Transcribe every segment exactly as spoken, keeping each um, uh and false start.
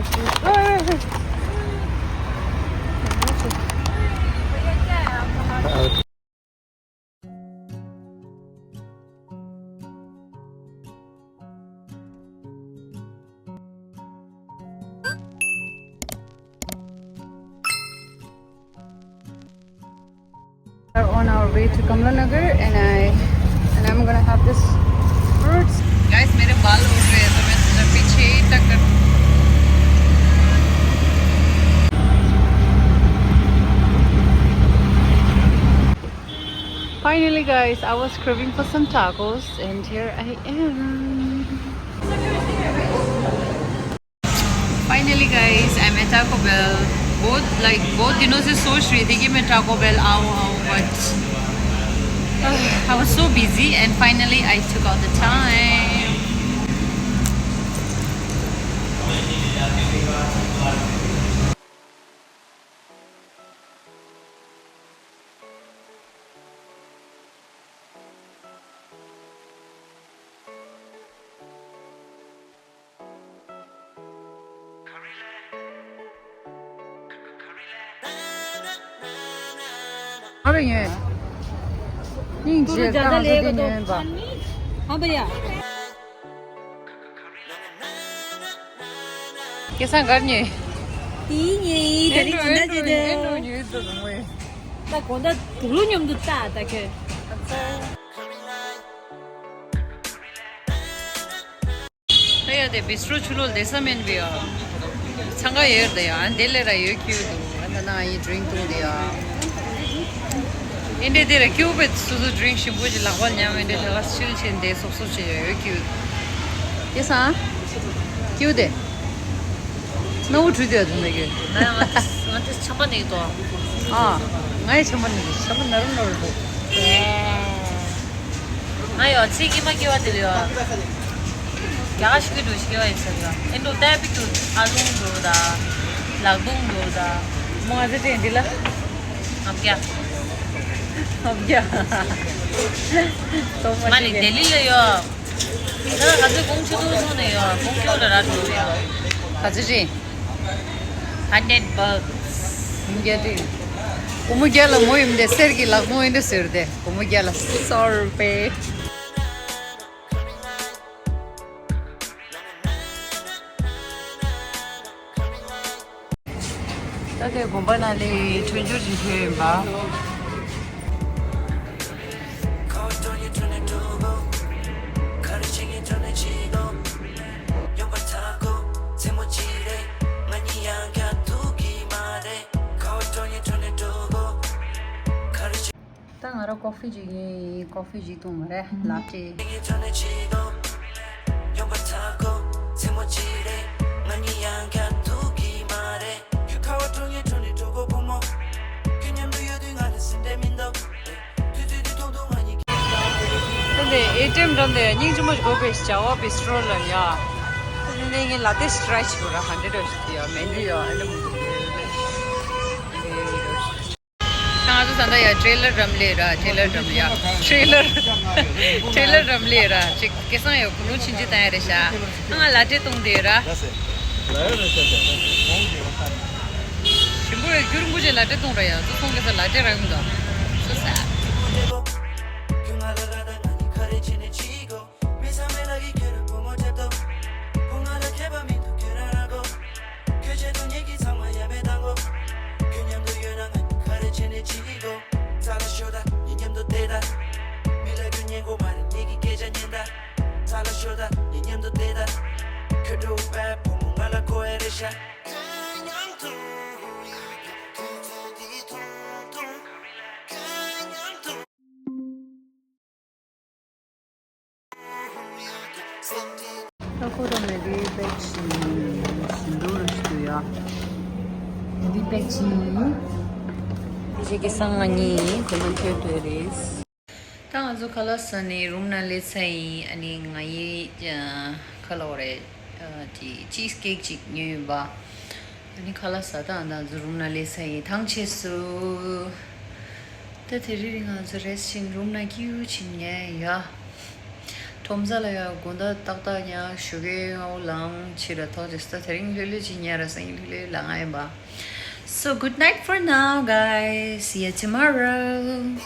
Are on our way to Kamalanagar, and I and I'm gonna have this fruits. Guys, मेरे बाल उड़ रहे हैं, तो मैं जरा पीछे ही तक कर Finally, guys, I was craving for some tacos, and here I am. Finally, guys, I'm at Taco Bell. बहुत, like, बहुत दिनों से सोच रही थी कि मैं Taco Bell आऊँ, आऊँ, but, uh, I was so busy, and finally I took out the time. अरे ये नहीं तू ज्यादा लेगा तो। हाँ भैया। कैसा घर नहीं? तीन ये इधर ही एंड्रो, चिंता एंड्रो, चिंता। एंड्रो, ये तो तुम है। 나 건다 두루님도 따, 다 그. ད་ཡ་དེ་བི་སི་ཊྲོ་ཆུ་ལོལ་བསྡད་ས་མིན་པས་ཡ། འཚང་ཁ་ཡོད་དེ་ཡ། ཨ་འདི་ལས་ར་ཡོད་ཁྱོད་འདུག་ཨ་ད་ན་ཡི་ཌི་རིང་འཐུང་དེ་ཡ། ཨེ་འདྲས་དེ་ར་ཁྱོད་པས་སོ་སོ་ཌི་རིང་ཞིམ་པོ་ཅིག་ལག་པ་ཉམས། ཨེ་འདྲས་དེ་ལ་ཤིལ་ཆེན་དེ་སོབ་སོབ་བྱེད་ཡ་ཡོད་ཁྱོད། དེ་སང་ཁྱོད་དེ་སྣ་བུ་བྲུས་དེ་ཡ་དུ་ན་གི། ང་ང་དེ་ང་དེ་ཆམ་པ་ནས་དོ། ཨ་ང་ཡི་ཆམ་པ་ནས་ཆམ་པ་ནར་ནར་འདུག་ང་ཡོད་ཚིག་གི་མ་སྐྱེ་བ་དེ་ལ་ཡོད། རྒྱ་གར་ཞིག་གི་འགྲོ་ཞིག་གི་ཡིན་ས་རེད། ཨེ་འགྲོ་ཏའི་པི་ཀུ་ཨ་ལུང་འགྲོ་ད། ལག་རྡུང་འགྲོ་ད། མོ་ང་ཚོ་དྲན་འདི་ལ། ཨབ་རྒྱ། ཨབ་རྒྱ། མ་ནི་ལྡི་ལི་ལ་ཡོད། ད་ང་ཚོའི་ཀོང་ཆི་ཏུ་ཚོ་ནས་ཡོད། ཀོང་ཆི་ལ་ར་འགྲོ་ཡོད། ག་ཚོད་རེད། Hundred bucks. སྒོར་མོ་བརྒྱ་ལ་མོ་ཡིན་དེ་གསེར་གྱི་ལག་རྡུང་ཡིན་དེ་ཟེར་དེ་སྒོར་མོ་བརྒྱ་ལ་སོ་རུ་པེ། ད་ལྟའི་དགོན་པ་ནང་ལས་འཕྲོད་སྦྱོར་གྱི་ཐོན་ཡིན་པ། ད་ང་རང་ཀོ་ཧྥི་ཅིག་ཡིན། ཀོ་ཧྥི་ཅིག་འཐུང་མ་རེད། ལ་ཏྲེ། ད་ནི་ཨེ་ཊི་ཨེམ་འགྲམ་དེ་སྙིང་རྗེ་མོ་ཞིག་དགོས་པས་ཇ་བ་བི་སི་ཊྲོ་ལ་ཡ། ད་ནི་ངས་ལ་ཏྲེ་ཊ་རའི་བྱེད་དགོས་ར། ཧན་ཌེ་ཌ་ཞིག་ཡ་མེན་ཌི་ཡ་ཨ་ནི་མོ། ད་ང་ཚོ་ད་ལྟ་ཡ་ཊྲེ་ལར་འགྲམ་ལས་ར། ཊྲེ་ལར་འགྲམ་ལས་ཡ། ཊྲེ་ལར། ཊྲེ་ལར་འགྲམ་ལས་ར། ཅིག་སྐལ་བཟང་ཡོད། ཁོ་ལོ་ཕྱིན་ཅི་ད་ཡ་རེད་ཤག་ང་ལ་ཏྲེ་བཏུང་དེ་ར། ཞིམ་པོ་ཡོད། རྒྱུ་རིང་པོ་ཅན་ལ་ཏྲེ་བཏུང་ར་ཡ། ཚོ་སོང་གེ་ས་ལ་ཏྲེ་ར་ཡོང་དོ། སོ་ས། ད་ཁོ་རང་ནས་འདི་པེག་ཅིག་ཞིམ་པོ་རེད་འདུག་ཡ། འདི་པེག་ཅིག་འདི་ཅིག་གི་སང་ང་གཉིས་ཁོ་ན་ཁྱོད་འདོད་རེད། ད་ང་ཚོ་ཁ་ལག་ཟ་ནས་རུམ་ནང་སླེབས་ཚར་ཡིན། ཨ་ནི་ང་ཡི་ཁ་ལག་རེད། ཅི་ཅིས་ཀེག་ཅིག་ཉོས་ཡིན་པ། ཨ་ནི་ཁ་ལག་ཟ་སྟངས་དང་ཚོ་རུམ་ནང་སླེབས་ས་ཡིན། ཐང་ཆད་སོང་། ད་དེ་རིང་ང་ཚོ་རེས་ཕྱིན་རུམ་ནང་སྐྱིད་པོ་ཕྱིན་ཉལ་ཡ། སྐོམ་ས་ལ་ཡ་དགོང་དག་ཏག་ཏག་ཉལ་ཞོགས་ཀས་སྔ་པོ་ལངས་ཕྱིར་ལ་ཐོག་ཅིག་ས་དེ་རིང་ལྷོད་ལྷོད་ཅིག་ཉལ་ར་སང་ཉིན་ལྷོད་ལྷོད་ལངས་ཡིན་པ། So good night for now, guys. See you tomorrow.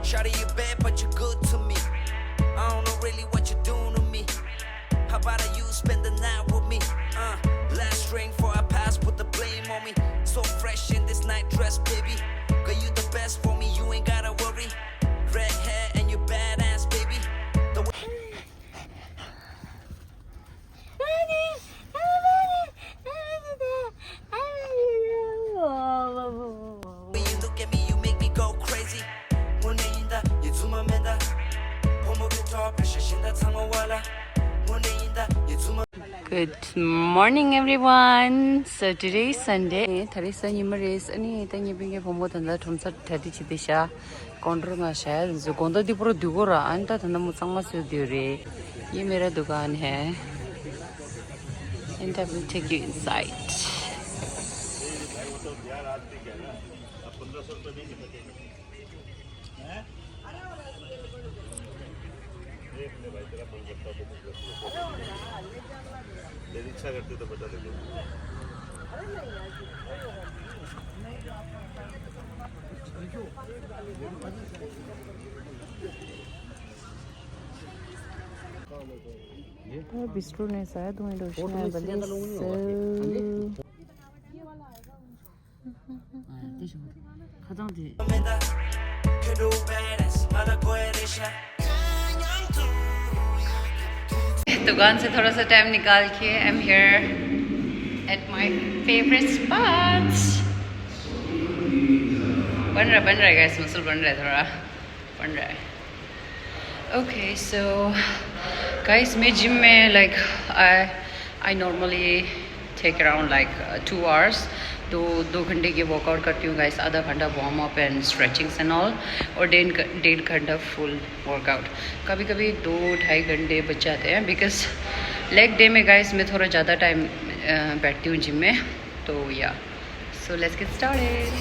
Shawty, you bad, but you good to me. I don't know really what you doing to me. How about you spend the night with me? Uh, last drink for I pass, put the blame on me. So fresh in this night dress, baby. Girl, you the best for me, you ain't gotta worry. Red hair and you badass, baby. The way you look at me, you make me go crazy. Good morning, everyone. So today is Sunday. ད་རེས་གཟའ་ཉི་མ་རེད། ཨ་ནི་ད་ངའི་སྤུན་ཀྱག་བུ་མོ་དེ་འདྲ་ཁྲོམ་སར་གྲ་སྒྲིག་བྱེད་དེ་ཤག་ཀོན་ཀྲོལ་ང་བཞག་ཡ་རེད་ཟེར། དགོང་དག་འདི་པོ་ར་འདུག་གོ་ར། ཨ་ནི་ད་ད་ནི་མོ་གཙང་མ་བཟོས་བསྡད་ཡོད་རེད། ये मेरा दुकान है। And I will take you inside. ད་བིས་ཀྲུ་ནས་ཟ་འདུག་འགྲོ་ཤི་ན་བ་ལེ་སི། दुकान से थोड़ा सा टाइम निकाल के I'm here at my favorite spots. बन रहा, बन रहा है guys, मसल बन रहा है थोड़ा। बन रहा है। Okay, so guys, मैं जिम में, like, I I normally take around, like, uh, two hours. दो दो घंटे की वर्कआउट करती हूँ गाइस। आधा घंटा warm up and stretchings and all, और डेढ़ घ- डेढ़ घंटा फुल वर्कआउट। कभी कभी दो ढाई घंटे बच जाते हैं, बिकॉज लेग डे में गाइस मैं थोड़ा ज़्यादा टाइम बैठती हूँ जिम में। तो या, so let's get started.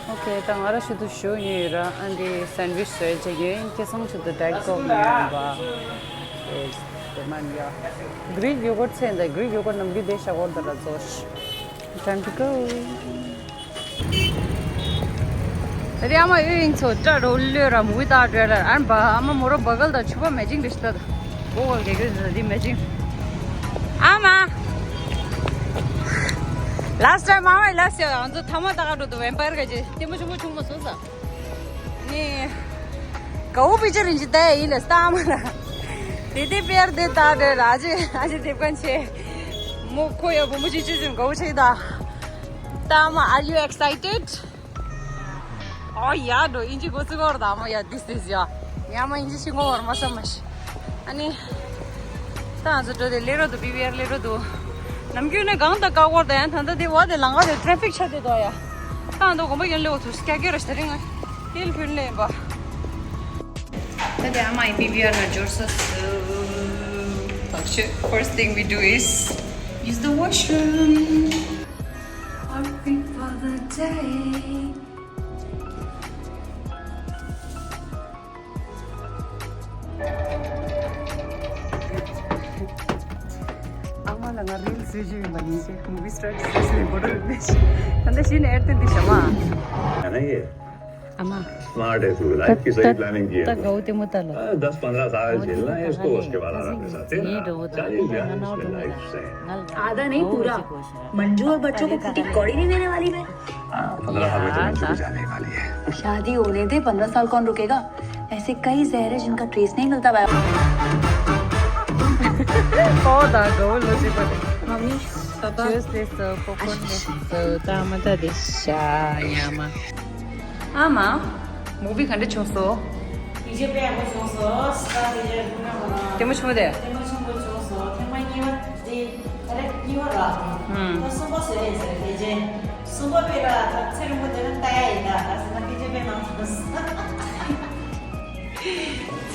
ཨོ་ཁེ། ད་ང་ར་ཞུ་དུ་ཞུ་ཡིན་ར། ཨ་འདི་སེན་ཝིཆ་བཟོས་བྱེད་ཀྱི་ཡིན། ཁེ་སང་ཞུ་དུ་ཌའེ་ཊི་ཀོག་ནས་ཡིན་པ། Yes, the man, yeah. Greek yogurt ཚེ་འདི་Greek yogurt ནམ་རྒྱུན་དེ་ཤ་གོར་དུ་ར་བཟོ་ཤི། Time to go. ད་རེས་ཨ་མ་ཨུ་ཡིན་ཚོ་སྐྲ་རོ་ལོས་ར་མུ་ཏ་བྲོས་ར། ཨན་པ་ཨ་མ་མོ་རོ་བ་གལ་དང་ཕྱུ་པ་མེ་ཅིང་རེ་ཤི་ཏ་ད། གོ་གོ་གེ་གེ་ཟ་དི་མེ་ཅིང་། ཨ་མ། Last time ཨ་མ་ལ་སི་ཡ་ང་ཚོ་ཐ་མ་ད་ག་འགྲོ་དུ་ཝེམ་པར་ག་ཅི་ལྟད་མོ་ཆུང་མོ་ཆུང་མོ་བཟོ་ས། ནི། གའུ་པི་ཅར་ཡིན་ཅི་ད་ཡིན་ལ་སྟ་མ་ལ། དེ་དེ་པེར་དེ་ད་དེ་ར་ཅི་ཨ་ཅི་དེབ་གན་ཆེ། མོ་ཁོ་ཡ་བུ་མོ་ཅི་ཅི་ཅི་གའུ་ཆེ་ད། ད་མ། Are you excited? Oh yeah, འགྲོ་ཨིན་ཇི་གོ་ཙི་གོར་ད་མོ་ཡ། This is ཡ། ཉ་མ་ཨིན་ཇི་ཤི་ངོ་བར་མ་ས་མ་ཤི། ཨ་ནི། ད་ང་ཚོ་འགྲོ་དེ་ལེ་རོ་དུ་པི་བི་ཨར་ལེ་རོ་དུ། ནམ་རྒྱུན་ནས་གང་ད་ཀ་གོར་ད་ཡང་ད་ད་དེ་བ་དེ་ལང་ག་དེ་ཊ་རེ་ཕིག་ཆ་དེ་དོ་ཡ། ད་ང་ཚོ་གོམ་པ་ཡོན་ལེ་འོ་ཐུ་སྐྱ་གེ་ར་ཤ་རིང་ཨ། ཧིལ་ཕུན་ལེ་ཡིན་པ། ད་དེ་ཨ་མ་ཡི་པི་བི་ཨར་ན་འབྱོར་ས་སུ། བག་ཆེ། First thing we do is use the washroom. Perfect for the day. ང་རིལ་བཟོས་རྒྱུ་ཡིན་པ་ནི་ཤེས། མུ་བི་སི་ཊར་བཟོས་བཟོས་འགོ་འགྲོ་རེད་མེད་ཤེས། ད་ལྟ་གཞི་ནས་ཨེར་ཏེ་འདི་བྱ་མ། है ना ये? अम्मा। स्मार्ट है तू, लाइफ की सही प्लानिंग की है। ད་དགའ་བོ་ལྟད་མོ་ལྟ་ལོ། हाँ, दस पन्द्रह साल झेलना है इसको, उसके बाद आराम के साथ, है ना? चालीस बयालीस में लाइफ से। आधा नहीं पूरा। मंजू और बच्चों को खुद की कौड़ी नहीं देने वाली मैं। हाँ, पन्द्रह साल में तो मंजू भी जाने ही वाली है। शादी होने दे, पन्द्रह साल कौन रुकेगा? ऐसे कई जहर है जिनका ट्रेस नहीं मिलता। ད་དགའ་བོ་ལོ་ཅིག་པ་རེད། मम्मी, पापा। जूस ལེན་སོང་། པོབ་ཀོན་ལེན་སོང་། ད་ཨ་མ་ད་དེ་ཤ་ཡ་མ། ཨ་མ། མུ་བི་ག་འདྲ་བྱུང་སོང་། དེ་རྗེས་དཔེ་ཡག་པོ་བྱུང་སོང་། ས་དེ་རྗེས་ལྷུང་ན་མ་ར། ལྟད་མོ་ཆེན་པོ་དེ། ལྟད་མོ་ཆེན་པོ་བྱུང་སོང་། ཐེངས་མ་གཉིས་པ་དེ་ད་རེས་གཉིས་པ་རག་དེ། ཧུམ། ད་གསུམ་པ་བཟོས་རེད་ཟེར། དེ་རྗེས་གསུམ་པ་དཔེ་རག་ད་ཚེ་རིང་པོ་དེ་ན་ལྟ་ཡ་ཡིན་ད། ད་ཟེར་ན་དེ་རྗེས་དཔེ་མང་བྱུང་སོང་།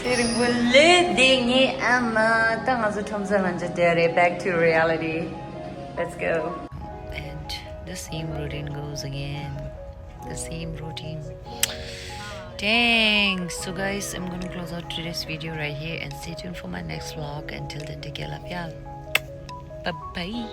ཚེ་རིང་པོ་ལོས་བདེ་ངེས་ཨ་མ། ད་ང་ཚོ་ཁྲོམ་ས་ལ་འཇོག་བསྡད་རེད། Back to reality. Let's go. And the same routine goes again. The same routine. Dang. So guys, I'm gonna close out today's video right here and stay tuned for my next vlog. Until then, take care. Love y'all. Bye bye.